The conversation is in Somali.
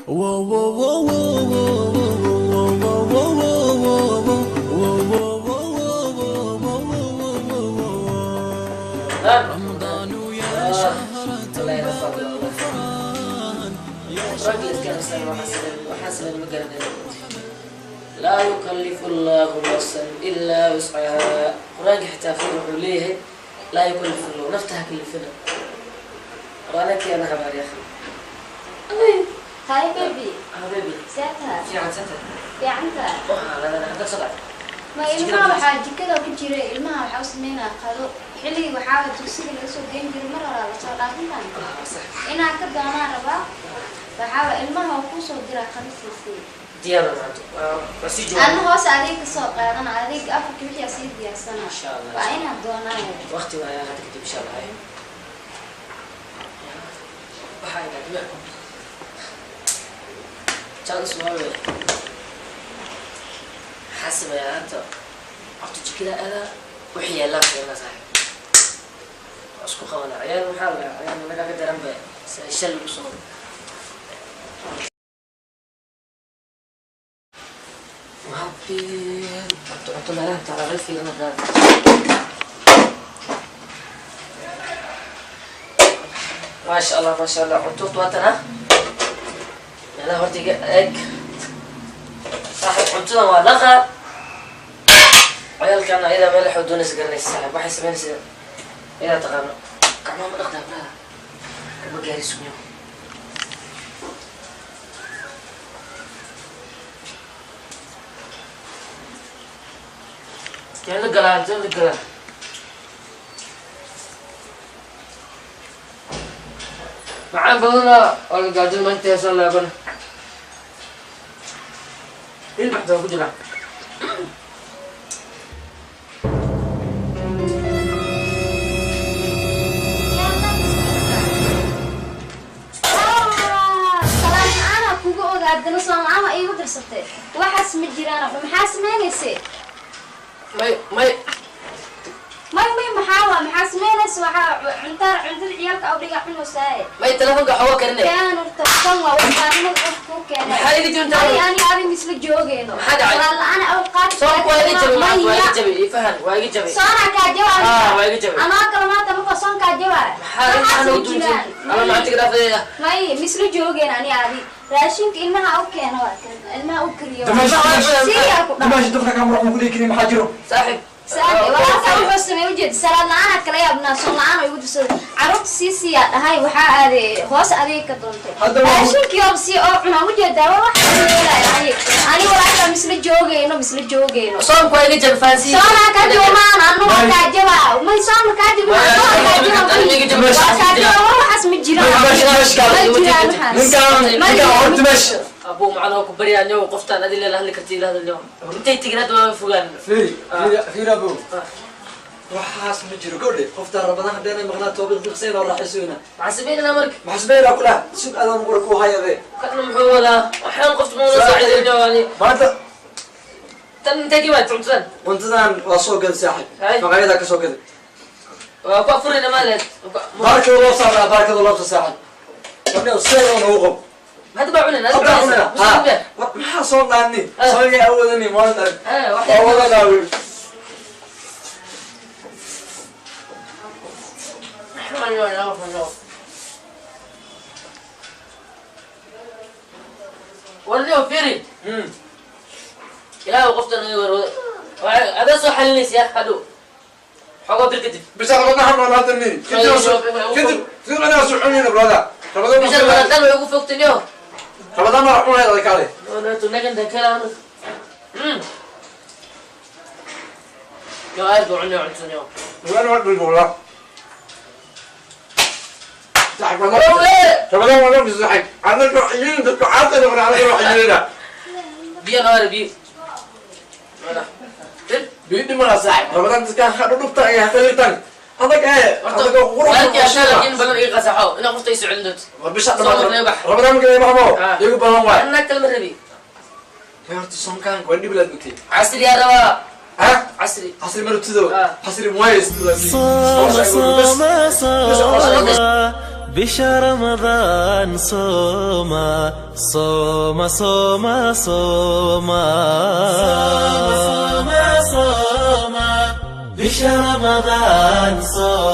Whoa, whoa, whoa, whoa, whoa, whoa, whoa, whoa, whoa, whoa, whoa, whoa, whoa, whoa. رمضان يا شهر توبة والغفران يا شهر لا يكلف الله نفسا إلا وسعها. قرآنك حتى فيه ليه لا يكلف الله نفتها كلفنا رانك يا نهار يا أخي. هاي بيبي. ها بيبي. ساعتها. في عن ساعتها. في عنتها. لا لا لا هذا صدق. ما ilmaha waxaa jikada ku jira ilmaha waxaa u sameynaa qado xilligii waxaa dugsiga laga soo geyn jiray mar hore la soo dhaafintan inaa ka doonaa rabaa waxaa ilmaha oo kuu soo diraa qamisiisii diyaar maanta waa sii jooga anna hoos adeeg ka soo qaadana adeeg afarka wixii sii diyaarsana insha Allah waa inaa doonaa waqti waa hadda kadib insha Allah waxaa ina dima chance waa xasibaya hadda horta jikada adaa wixii yaallaa fiirina saaxiib waa isku qabana ciyaal maxaa la ciyaal naga ka daran ba shal lagu soo horta cunto meelaha taala laga fiirina qaad maasha Allah maasha Allah cunto waatana meelaha horta iga eeg saaxiib cuntada waa laqa ciyaalkan ayada meel waxay doonaysa garanaysa saaxiib waxay samaynaysaa inaad taqaano gacmaha ma dhaqdaa brada kama gaari sugno teen la galaa teen la galaa macaan badana oo la gaajin maanta heesaan laabana hilib xataa ku jira. Haddana soomacama iigu dirsatay waxaas ma jiraan maxaa sameynaysay may may may may maxaa waa maxaa samaynaysa waxaa cuntada cuntada ciyaalka aw dhiga cunusaaye may telefoonka xooga karinay keen horta kan waa waxaanimada qof kuu keenay maxaa iga jirta ani ani adi misla joogeyno maxaa dhacay walaal la'aan aw qaad soonku waa iga jabay maanta waa iga jabay ifahan waa iga jabay soonaa kaa jawaa waa iga jabay anoo kale maanta marka soon kaa jawaa maxaa intaan u duuntay ama maanta dhaafayda may misla joogeen ani adi raashinka ilmaha u keeno waa kan ilmaha u kariyo dimaashi dadka kaa muruq ku dhihi karin maxaa jiro saaxiib saade walaalkaa wuxuu sameeyey ujeeda salaad la-aan kala yaabnaa soon la-aan oo igu dirsaday carruurta sii siiyaa dhahay waxaa aaday hoos adeeg ka doontay raashinkii oo sii oo cunaa ujeedaa war waxaa yeelaya ani ani walaalkaa misla joogeyno misla joogeyno soonku waa iga jabay fahansiin soonaa kaa joomaan annu waa kaa jabaa may soona kaa jabin annu waa kaa jabaa waa kaa jabaa war waxaas ma jiraan ma jiraan waxaas ninkaan horta meesha أبو معنا كبري أنا وقفت أنا دي اللي أهلك كتير هذا اليوم أنت تقرأ ما فوقان فيري فيري فيري أبو وحاس مجرو قولي قفت رمضان حدينا مغنى توبيخ بخسين ولا حسونا معصبين الأمرك معصبين أكلها سوق أنا مقرك وهاي ذي كأنه محولة وحين قفت من ساعد اليوم يعني ما أنت تنتهي ما تعمل وانتظر واسوق الساحل مغايدك سوق وكفرنا مالك بارك الله صار بارك الله صاحب قبل السير ونوقف هذا باعونا هذا باعونا ما صار لاني صار لي اولني ما اولنا اول ورنيو فيري يا وقفت انا هذا صح اللي يا حلو حقوق بالكتف بس انا ما حمل هذا مني كنت كنت انا سحوني برادة رمضان بس رمضان ويقف وقت اليوم رمضان ما راح هذا كالي انا تنقل ده كلام يا عاد وعني وعنتون يوم وانا ورد بالبولا صاحب رمضان ما نفس صاحب عندك روحيين دكتور عاطل ولا على روحيين بيا غير بي بيدي ما صاحب رمضان كان خدو دكتور يا خليتان هذاك ايه هذاك غرفه يا شاله بلن اي قسحو انا قفتي سعندت بس رمضان كان يبحمو يقول بلن واي انا كلمه ربي يا horta soonkaan waa dhib laad gutay casri yaa rabaa ها casri casri martido casri muways صام صام صام Bisha Ramadaan sooma, sooma, sooma, sooma, sooma, sooma, bisha Ramadaan sooma.